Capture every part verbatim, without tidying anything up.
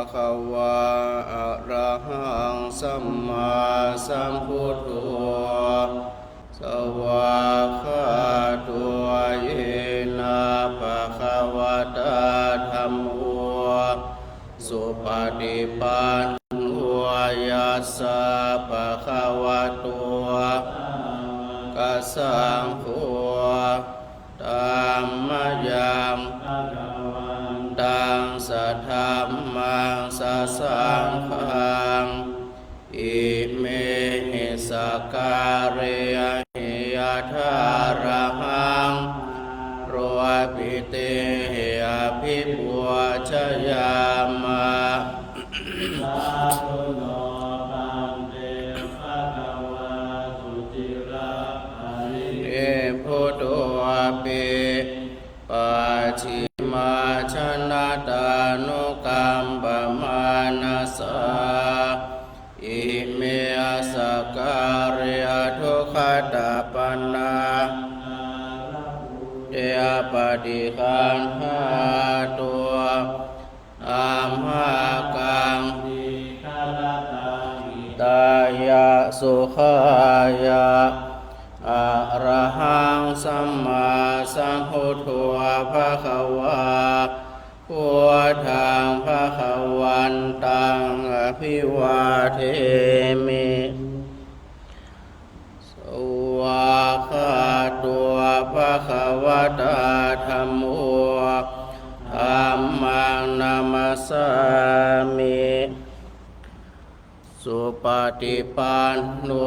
Bhagavā arahaṃ sammāsambuddho, svākkhāto yena bhagavatā dhammo, supaṭipanno yassa bhagavato sāvakasaṅgho, tammayaṃ bhagavantaṃ sadhammaṃ sasaṅghaṃ, imehi sakkārehi yathārahaṃ āropitehi abhipūjayāma. Sādhu no bhante bhagavā suciraparinibbutopi, pacchimājanatānukampamānasā, ime sakkāre anuggatapaṇṇā paṭiggaṇhātu, amhākaṃ hitāya sukhāya. Arahaṃ sammāsambuddho bhagavā, buddhaṃ bhagavantaṃ abhivādemi. Svākkhāto bhagavatā dhammo, dhammaṃ namassāmi. Supaṭipanno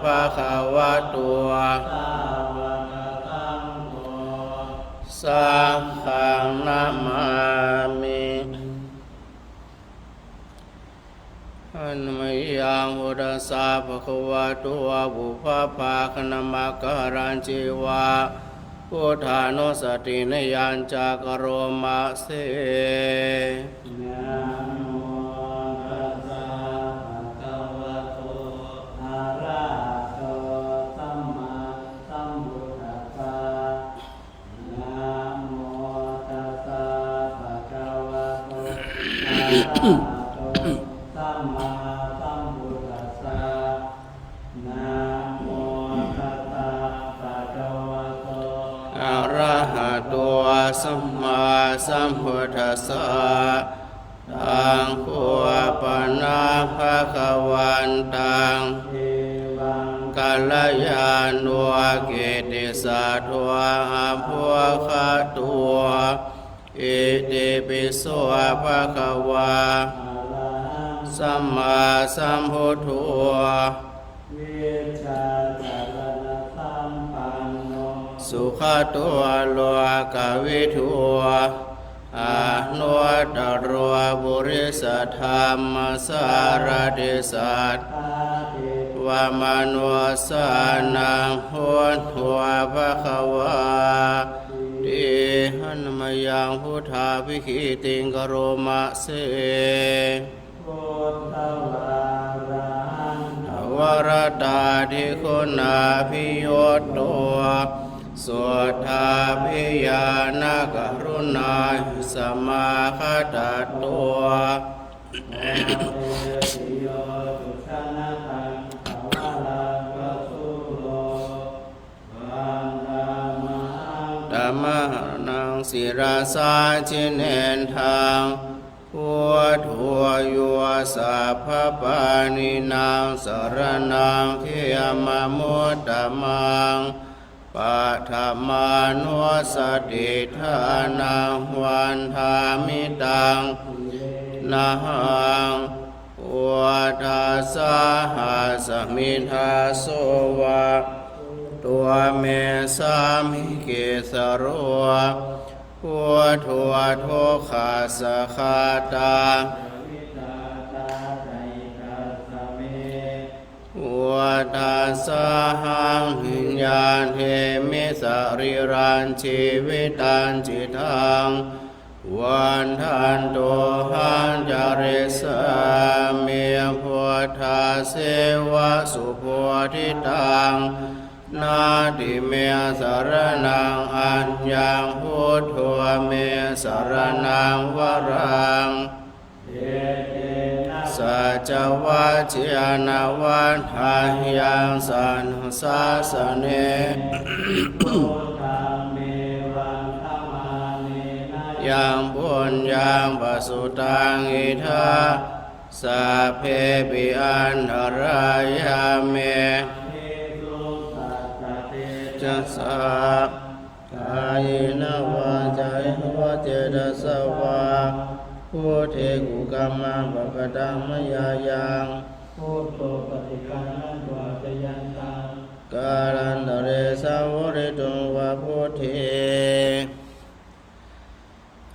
bhagavato sāvakasaṅgho, saṅghaṃ namāmi. Handa mayaṃ buddhassa bhagavato pubbabhāganamakārañceva buddhānussatinayañca karoma se. Namo tassa bhagavato arahato sammāsambuddhassa. Namo tassa bhagavato arahato sammāsambuddhassa. Namo tassa bhagavato arahato sammāsambuddhassa. Taṃ kho pana bhagavantaṃ evaṃ kalyāṇo kittisaddo abbhuggato: Itipi so bhagavā arahaṃ sammāsambuddho vijjācaraṇasampanno sugato lokavidū anuttaro purisadammasārathi satthā devamanussānaṃ buddho bhagavāti. Handa mayaṃ buddhābhigītiṃ karoma se. Buddhavārahantavaratādiguṇābhiyutto suddhābhiñāṇakaruṇāhi samāgatatto, tamaharaṃ sirasā jinendaṃ. Buddho yo sabbapāṇīnaṃ saraṇaṃ khemamuttamaṃ, paṭhamānussatiṭṭhānaṃ vandāmi taṃ sirenahaṃ. Buddhassāhasmi dāso va buddho me sāmikissaro, buddho dukkhassa ghātā, buddhassāhaṃ niyyādemi sarīrañjīvitañcidaṃ. Vandantohaṃ carissāmi buddhasseva subodhitaṃ. Natthi me saraṇaṃ aññaṃ, buddho me saraṇaṃ varaṃ. ca vajjena vandeyyaṃ saddhu sāsane. Yaṃ puññaṃ pasutaṃ idha, sabbepi antarāyā me, tejasā. Kāyena vācāya va cetasā vā, buddhe kukammaṃ pakataṃ mayā yaṃ, buddho paṭiggaṇhatu accayantaṃ, kālantare saṃvarituṃ va buddhe.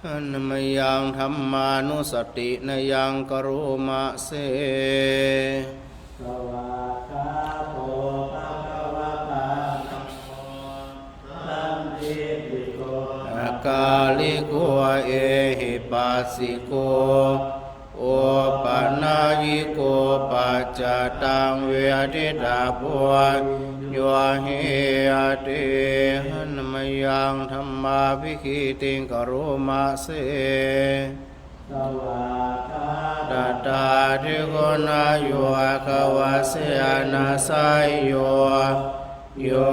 Handa mayaṃ dhammānussatinayaṃ karoma se. Svākkhāto bhagavatā dhammo, sandiṭṭhiko akāliko ehipassiko, opanayiko paccattaṃ veditabbo viññūhīti. Handa mayaṃ dhammābhigītiṃ karoma se. Svākkhātatādiguṇayogavasena seyyo, yo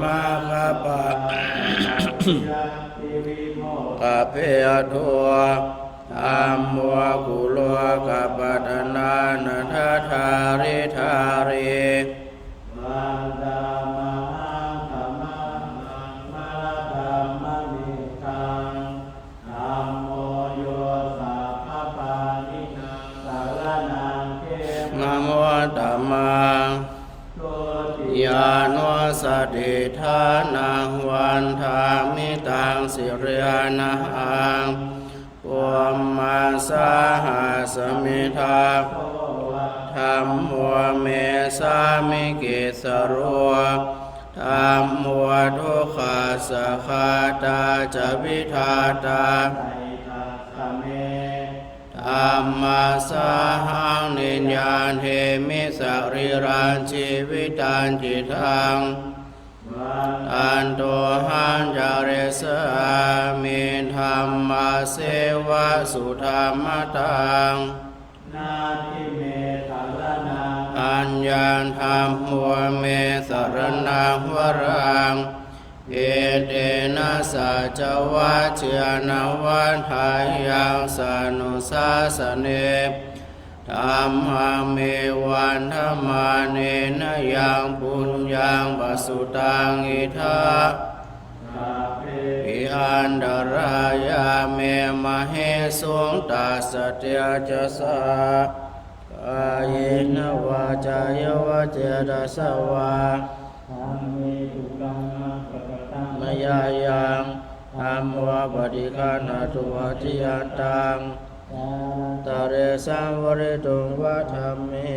maggapākavimuttiphavedo, dhammo kulokapatanā naṭṭhattharithārī. Vandāmahaṃ tamaharaṃ mara dhammanikkaṃ, dhammo yo sabbapāṇīnaṃ saraṇaṃ khemamuttamaṃ. Dutiyānussatiṭṭhānaṃ vandāmi taṃ sirena ahaṃ, bhummā sahassamidha bhūvā, dhammo me sāmikissaro, dhammo dukkhassa ghātā ca vidhātā, dhammassāhaṃ niyyādemi sarīrañjīvitañcidaṃ, vandantohaṃ carissāmi dhammasseva sudhammataṃ. Natthi me saraṇaṃ aññaṃ, dhammo me saraṇaṃ varaṃ, etena saccavajjena vaḍḍheyyaṃ satthu sāsane. Dhammaṃ me vandamānena yaṃ puññaṃ pasutaṃ idha, sabbepi antarāyā me māhesuṃ tassa tejasā. Kāyena vācāya va cetasā vā, dhamme kukammaṃ pakataṃ mayā yaṃ, dhammo paṭiggaṇhatu accayantaṃ, kālantare saṃvarituṃ va dhamme.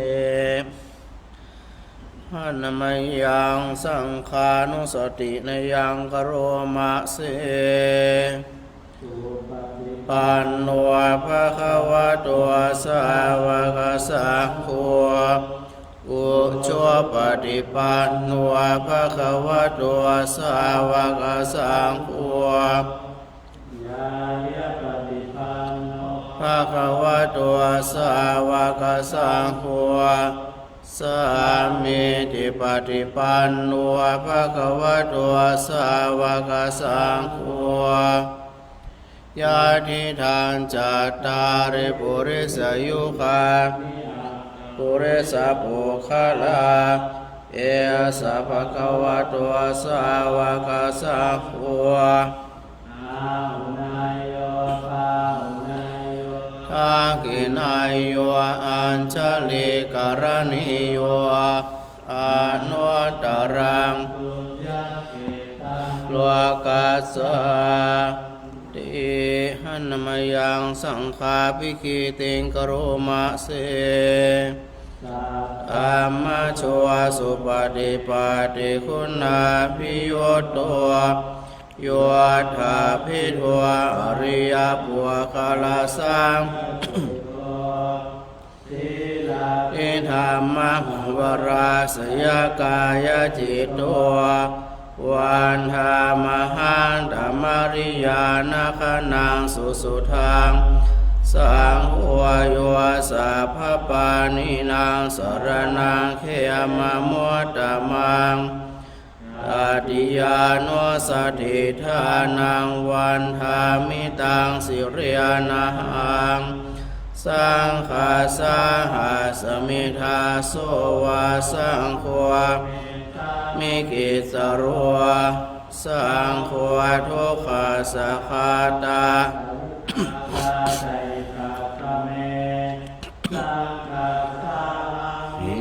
Handa mayaṃ saṅghānussatinayaṃ karoma se. Supaṭipanno bhagavato sāvakasaṅgho, ujupaṭipanno bhagavato sāvakasaṅgho, ñāyapaṭipanno bhagavato sāvakasaṅgho, sāmīcipaṭipanno bhagavato sāvakasaṅgho, yadidaṃ cattāri purisayugāni aṭṭha purisapuggalā, esa bhagavato sāvakasaṅgho, āhuneyyo pāhuneyyo dakkhiṇeyyo añjalikaraṇīyo, anuttaraṃ puññakkhettaṃ lokassāti. Handa mayaṃ saṅghābhigītiṃ karoma se. Saddhammajo supaṭipattiguṇābhiyutto, yoṭṭhābbidho ariyapuggalasaṅghuṭṭho, sīlādidhammaṃ aparājayakāyacitto, vandāmahaṃ tamariyāna gaṇaṃ susuddhaṃ, Saṅgho yo sabbapāṇīnaṃ saraṇaṃ khemamuttamaṃ. Tatiyānussatiṭṭhānaṃ vandāmi taṃ sirenahaṃ. Saṅghassāhasmi dāso va saṅgho me gissaro. Saṅgho dukkhassa ghātā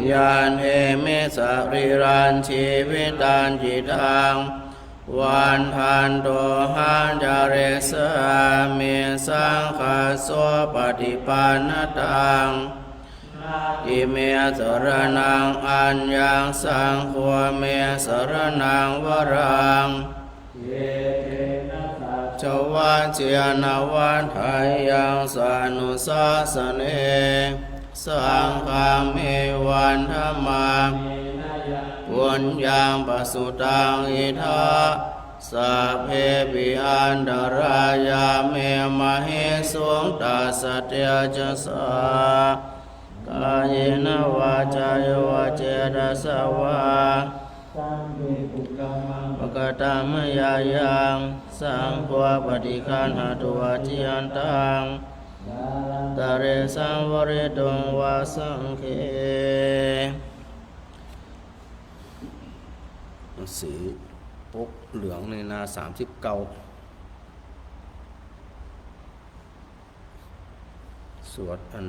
yādeva me sarīrañjīvitañcidaṃ vandantohaṃ carissāmi saṅghassopaṭipannataṃ. Natthi me saraṇaṃ aññaṃ saṅgho me saraṇaṃ varaṃ. Etena saccavajjena vaḍḍheyyaṃ satthu sāsane. Saṅghaṃ me vandamānena yaṃ puññaṃ pasutaṃ idha sabbepi antarāyā me māhesuṃ tassa tejasā. Kāyena vācāya va cetasā vā saṅghe kukammaṃ pakataṃ mayā yaṃ saṅgho paṭiggaṇhatu accayantaṃ kālantare saṃvarituṃ va saṅghe. หนังสือปกเหลืองในหน้าสามสิบเก้า สวดอัน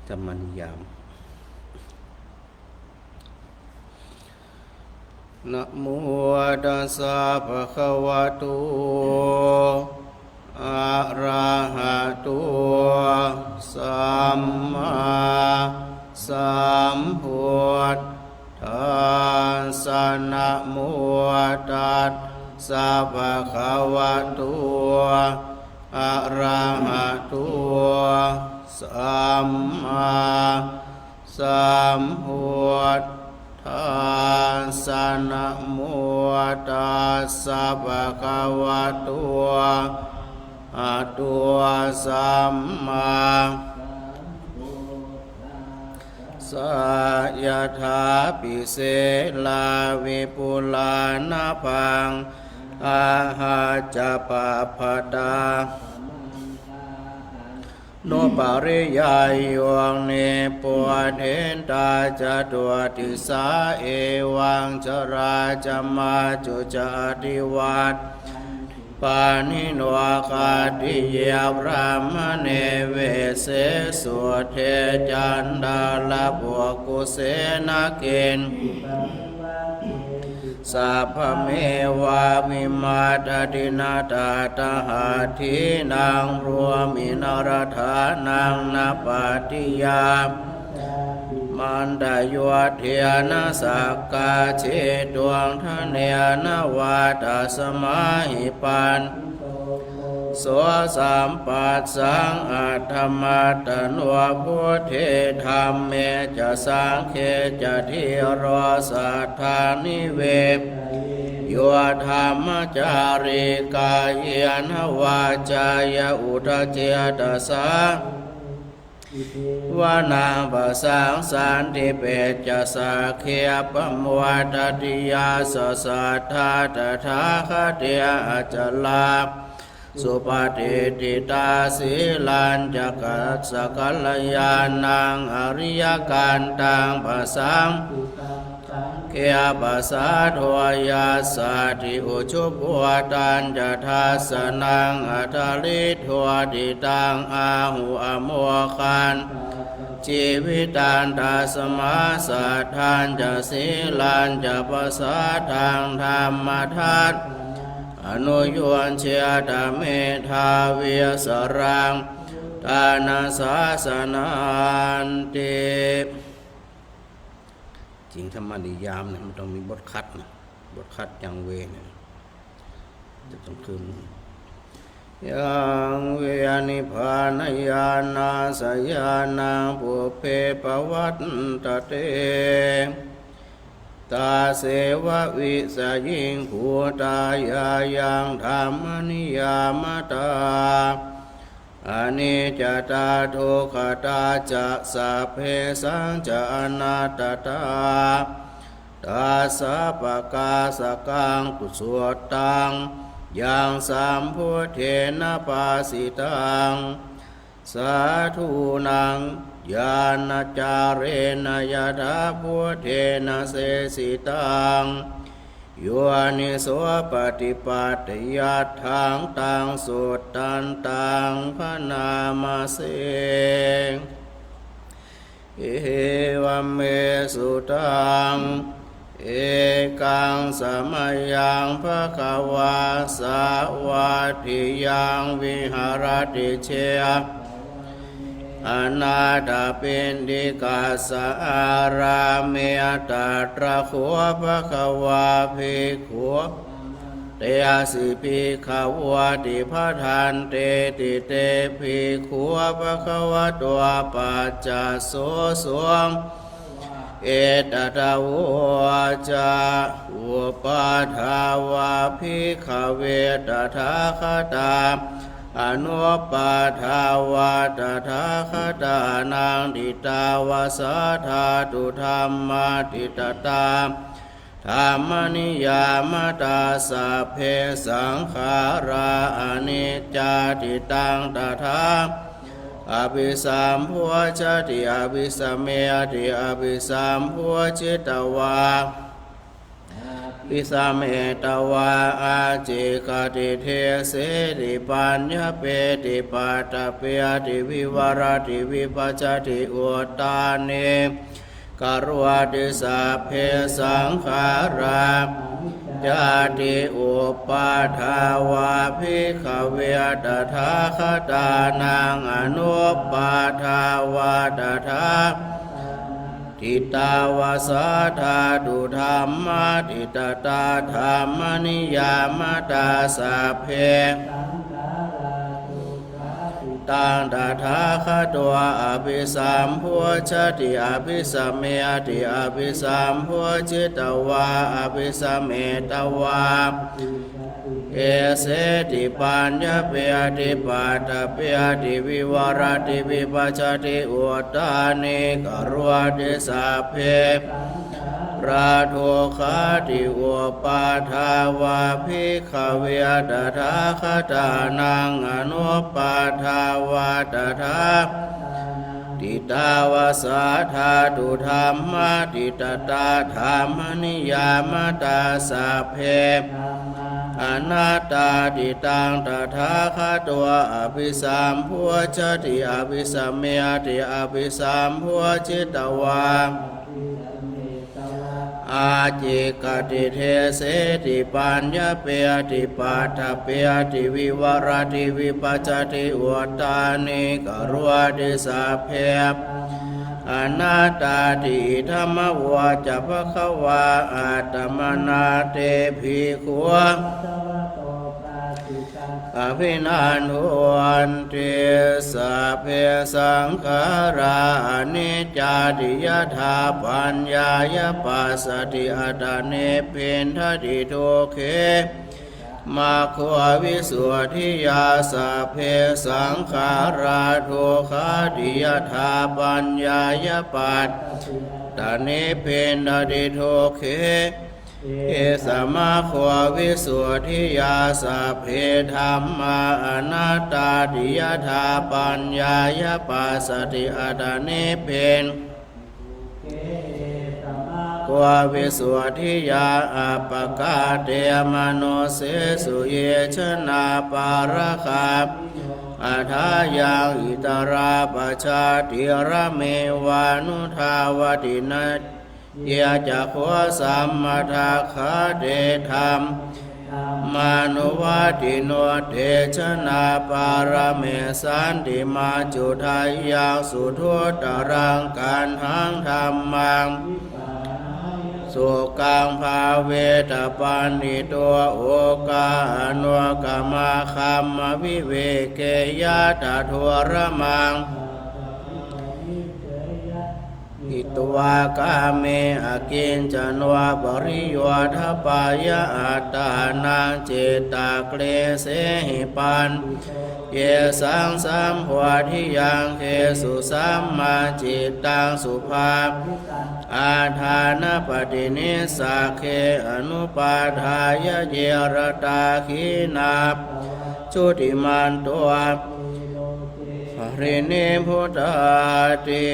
ธรรมนิยาม Namo tassa bhagavato arahato sammāsambuddhassa. Namo tassa bhagavato arahato sammāsambuddhassa. Namo tassa bhagavato arahato sammā sa. Yathā pi selā vipulā nabhaṃ ahacca pabbataṃ, anupariyāyuṃ nibbodetvā catuddisā. Evaṃ jarā ca mācu ca adhivattanti pāṇino. Khattiye brāhmaṇe vesse sudde candālapukkuse, na kiñci parivaṭṭeti sabbameva vimatati. Na tattha hatthīnaṃ brūmi na rathānaṃ, na pattiyā mantayuddhena sakkaccetuṃ dhanena vā. Tasmā hi paṇḍito bhikkhave so sampassaṃ atthamattano, buddhe dhamme ca saṅghe ca dhīro saddhaṃ nivedeyyuṃ, brahmacārī kāyena vācāya uda cetasā vanaṃ pasaṃsanti, peccasakkhī pamodati. Yassa saddhā tathāgate acalā supatiṭṭhitā, sīlañca dasakalyāṇaṃ ariyakantaṃ pasaṃ saṅghe pasādo yassāti, ujuvuttañca dassanaṃ adaliddoti, taṃ āhu amoghaṃ jīvitaṃ. Tasmā saddhañca sīlañca pasādhaṃ dhammadassanāya anuyuñjītha, medhāvī saraṃ buddhāna sāsananti. จริงธรรมนิยามเนี่ยมันต้องมีบทขัดนะ บทขัดจังเวเนี่ย จะต้องขึ้น Yaṃ ve nibbānañāṇasayānaṃ pubbe pavattati, tāseva vijayiṃ bhūtā yāyaṃ dhammaniyāmatā Aniccatā dukkhata ca sabbesañca anattā, tassa pakāsakaṃ suttaṃ yaṃ sambuddhena bhāsitaṃ, sādhūnaṃ ñāṇacārena yathābhūtena desitaṃ, yonisopaṭipattiyatthaṃ taṃ suttantaṃ bhaṇāma se. Evaṃ me sutaṃ. Ekaṃ samayaṃ bhagavā sāvatthiyaṃ viharati je anaṭṭhapiṇḍikassa ārāme. Tatra kho bhagavā bhikkhū āmantesi bhikkhavoti. Bhadanteti te bhikkhū bhagavato paccassosuṃ. Etadavoca. Uppādā vā bhikkhave tathāgatā, anuppādā vā tathāgatānaṃ, ṭhitāva sā dhātu dhammā ṭhitatā dhammaniyāmatā, sabbe saṅkhārā aniccāti. Taṃ tathāgato abhisambujjhati abhisameti, abhisambujitvā abhisametvā ācikkhati deseti paññapeti paṭṭhapeti vivarati vibhajati uttānī karoti sabbe saṅkhārā aniccāti. Uppādā vā bhikkhave tathāgatānaṃ, anuppādā vā tathāgatānaṃ, ṭhitāva sā dhātu dhammā ṭhitatā dhammaniyāmatā, sabbe taṃ tathāgato abhisambujjhati abhisameti, abhisambujitvā abhisametvā deseti paññapeti paṭṭhapeti vivarati vibhajati uttānī karoti sabbe saṅkhārā dukkhāti. Uppādā vā bhikkhave tathāgatānaṃ, anuppādā vā tathāgatānaṃ, ṭhitāva sā dhātu dhammā ṭhitatā dhammaniyāmatā, sabbe dhammā anattāti. Taṃ tathāgato abhisambujjhati abhisameti, abhisambujitvā ācikkhati deseti paññapeti paṭṭhapeti vivarati vibhajati uttānī karoti sabbe dhammā anattāti. Idamavoca bhagavā. Attamanā te bhikkhū abhinanduṃ. Sabbe saṅkhārā aniccāti yadā paññāya passati, atha nibbindati dukkhe, maggo visuddhiyā. Sabbe saṅkhārā dukkhāti yadā paññāya passati, atha nibbindati dukkhe, esa maggo visuddhiyā. Sabbe dhammā anattāti yadā paññāya passati, atha nibbindati dukkhe, esa maggo visuddhiyā. Appakā te manussesu ye janā pāragā, athāyaṃ itarā pajātīramevānudhāvati, na ye ca kho sammadakkhā te dhammā anuvattino, te janā pāramessanti majjhuddhāyaṃ suduttaraṃ, kaṇhaṃ dhammaṃ sukhaṃ bhāveta paṇḍito, okā ano kamā kamma viveke, yattha dūramaṃ hitvā kāme akiñcano pariyodapāya, attānaṃ cittakleshehi paṇḍi yesaṃ sambodhiyaṅgesu sammā cittaṃ subhā aṭṭhānapaṭinissagge anupādāya ye ratā khīṇā jutimanto parinibbutāti.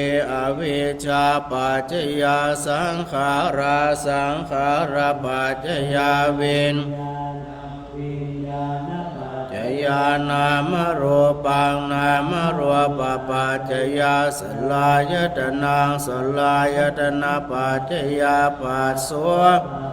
Avijjāpaccayā saṅkhārā, saṅkhārapaccayā viññāṇaṃ, viññāṇapaccayā nāmarūpaṃ, nāmarūpapaccayā saḷāyatanaṃ, saḷāyatanapaccayā phasso, phassapacc-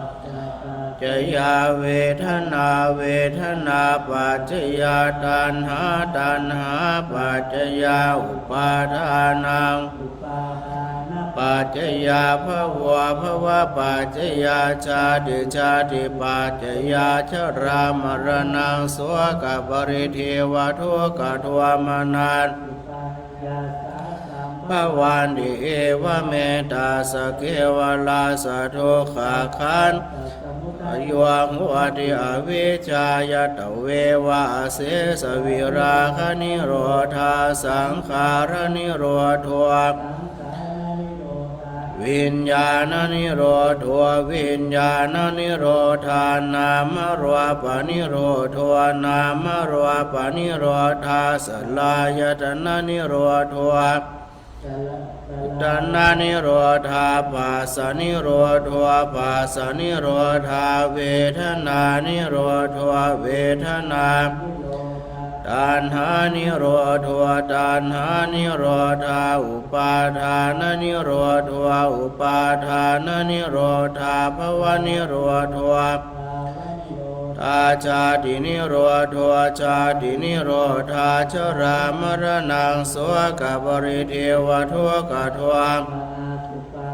cayā vedanā, vedanāpaccayā taṇhā, taṇhāpaccayā upādānaṃ, upādānapaccayā bhavo, bhavapaccayā jāti, jātipaccayā jarāmaraṇaṃ sokaparidevadukkhadomanass- bhavanti. Evametassa kevalassa dukkhakkhandhayo hoti. Avijjāya tveva asesavirāganirodhā saṅkhāranirodho, viññāṇanirodho, viññāṇanirodhā nāmarūpanirodho, nāmarūpanirodhā saḷāyatananirodho, āyatananirodhā phassanirodho, phassanirodhā vedanānirodho, vedanā, taṇhānirodho, taṇhānirodhā upādānanirodho, upādānanirodhā bhavanirodho, ā jātinirodho, jātinirodhā jarāmaraṇaṃ sokaparidevadukkhadomanassupāyāsā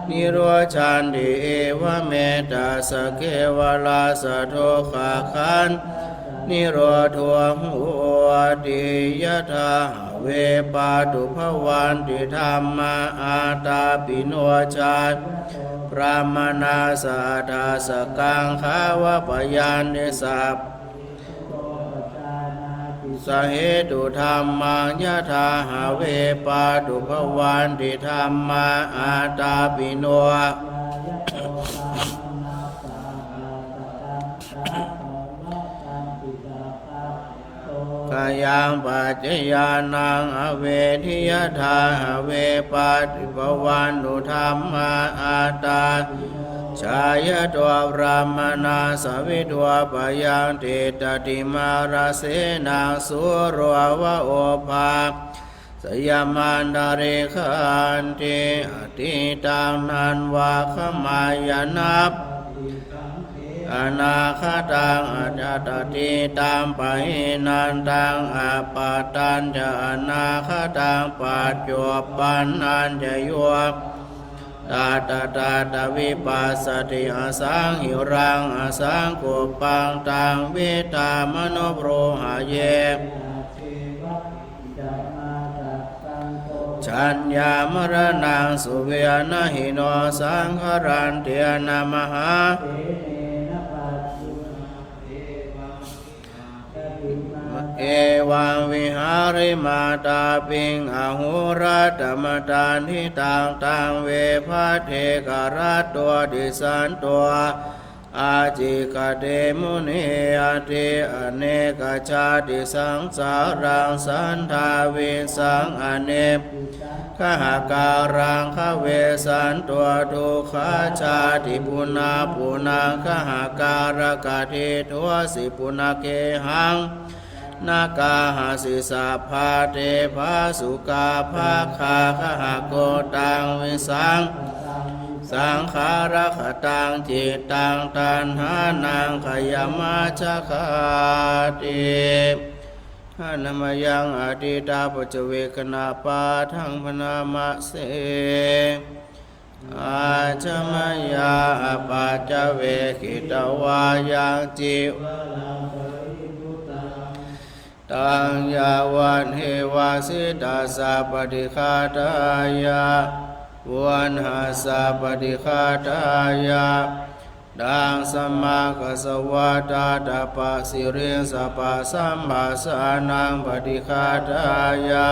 nirujjhanti. Evametassa kevalassa dukkhakkhandhassa nirodho hoti. Yadā have pātubhavanti dhammā ātāpino jāti, brāhmaṇassa aṭṭhasakaṃ gāvappayanti, sab- sahetu dhammaṃ. Yadā have pātubhavanti dhammā ātāpino khayaṃ paccayānaṃ avedi, yadā have pātubhavantu dhammā ātā- jāyato brāhmaṇassa vidhūpayaṃ tiṭṭhati mārasenaṃ sūro va obhāsayamantalikkhanti. Atītaṃ nānvāgameyya nappaṭikaṅkhe, anāgataṃ atītaṃ pahīnantaṃ appattañca anāgataṃ, paccuppannañca yo tattha tattha vipassati, asaṃhiraṃ asaṅkuppaṃ taṃ viddhā manubrūhaye. Jaññā maraṇaṃ suve, na hi no saṅgarantena mahā- evaṃ vihārimātāpiṃ ahorattamatanditaṃ, taṃ ve bhaddekarattoti santo ācikkhate muniyā. Te anekajātisaṃsāraṃ sandhāvissaṃ ane- gahakaraṃ gavesanto dukkhajāti punappunaṃ. Gahakārakadīdhosi punagehaṃ nakahasi sabbā te bhāsukā bhaggā gahaguttaṃ visaṃ saṅkhāragataṃ cittaṃ taṇhānaṃ khayamajjhagāti. Handa mayaṃ atītapaccavekkhaṇapāṭhaṃ bhaṇāma se. Ajja mayā apaccavekkhitvā yaṅkiñci taṃ yāvadeva sītassa paṭighātāya uṇhassa paṭighātāya Tasmā kasavā tassa pasiriṃ sabbasamphassānaṃ paṭighātāya,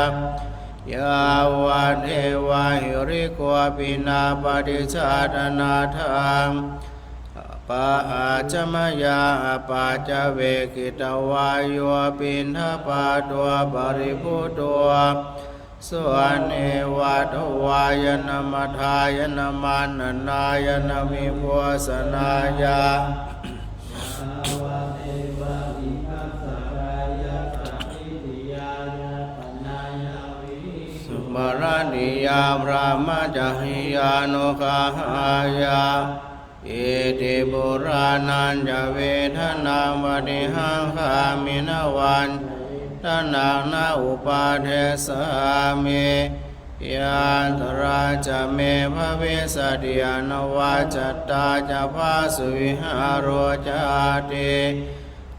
yāvadeva hirikopinapaṭicchādanatthaṃ, ācameyya apaccavekkhitvā yo piṇḍapāto paribhutto, so neva davāya na madāya na maṇḍanāya na vibhūsanāya, sūparatiyā brahmacariyānuggahāya. Iti purāṇañca vedanaṃ paṭihaṅkhāmi navañca vedanaṃ na uppādessāmi, yātrā ca me bhavissati anavajjatā ca phāsuvihāro cāti.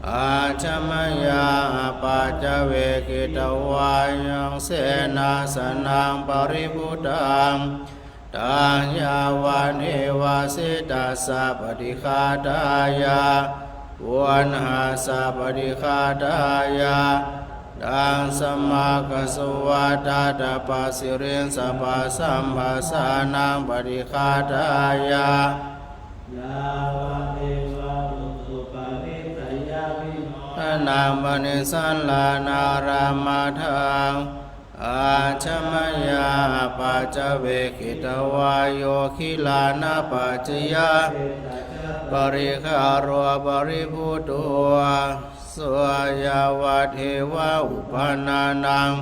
Ācameyya apaccavekkhitvā yaṃ senāsanaṃ paribhuttaṃ, taṃ yāvadeva sītassa paṭighātāya, uṇhassa paṭighātāya, tasmā kasavā tassa pasiriṃ sabbasamphassānaṃ paṭighātāya, yāvadeva utuparissayavinodanaṃ parisallānārāmatthaṃ, ācameyya apaccavekkhitvā yo gilānapaccayabhesajjaparikkhāro paribhutto, so yāvadeva uppannānaṃ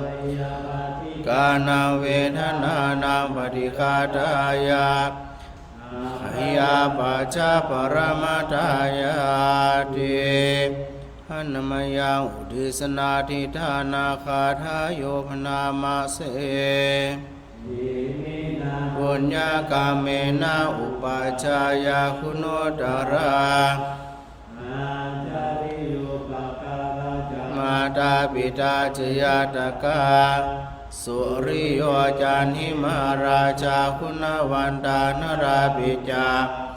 vedanānaṃ paṭighātāya, byāpajjhaparamatāyāti. Handa mayaṃ uddissanādhiṭṭhānagāthāyo bhaṇāma se. Iminā puññakammena upajjhāyā guṇuttarā, ācariyūpakārā ca mātā pitā ca ñātakā, suriyo candimā rājā guṇavantā narāpi ca,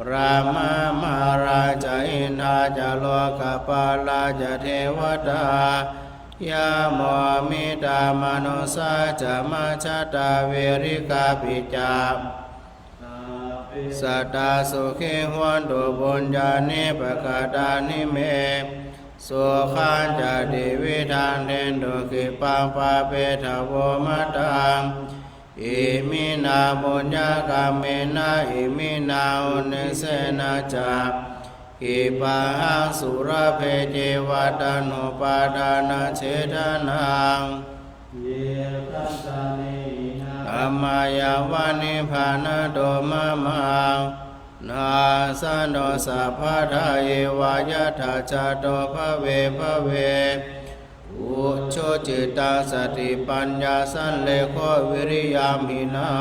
brahmamārā ca indā ca lokapālā ca devatā, yamo mittā manussā ca majjhattā verikāpi ca, sabbe sattā sukhī hontu puññāni pakatāni me, sukhañca tividhaṃ dentu khippaṃ pāpetha vomataṃ. Iminā puññakammena iminā uddissena ca khippāhaṃ sulabhe ceva taṇhupādānachedanaṃ, ye santāne hīnā dhammā yāva nibbānato mamaṃ, nassantu sabbadā yeva yattha jāto bhave bhave, ujucittaṃ satipaññā sallekho viriyamhinā,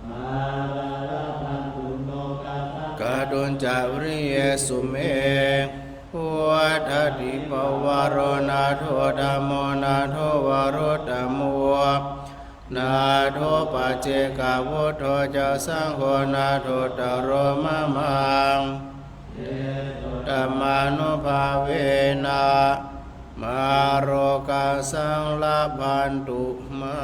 mārā labhantu nokāsaṃ kātuñca viriyesu me. Vuḍḍhāti pavaro nātho dhammo nātho varuttamo, nātho paccekabuddho ca saṅgho nāthottaro mamaṃ, tesottamānubhāvena mārokāsaṃ labhantu mā.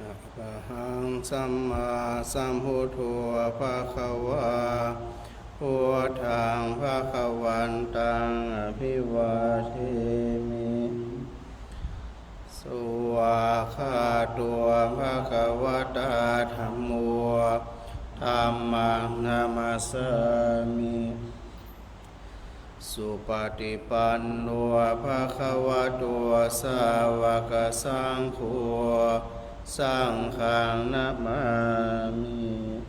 Arahaṃ sammāsambuddho bhagavā, buddhaṃ bhagavantaṃ abhivādemi. Svākkhāto bhagavatā dhammo, dhammaṃ namassāmi. Supaṭipanno bhagavato sāvakasaṅgho, saṅghaṃ namāmi.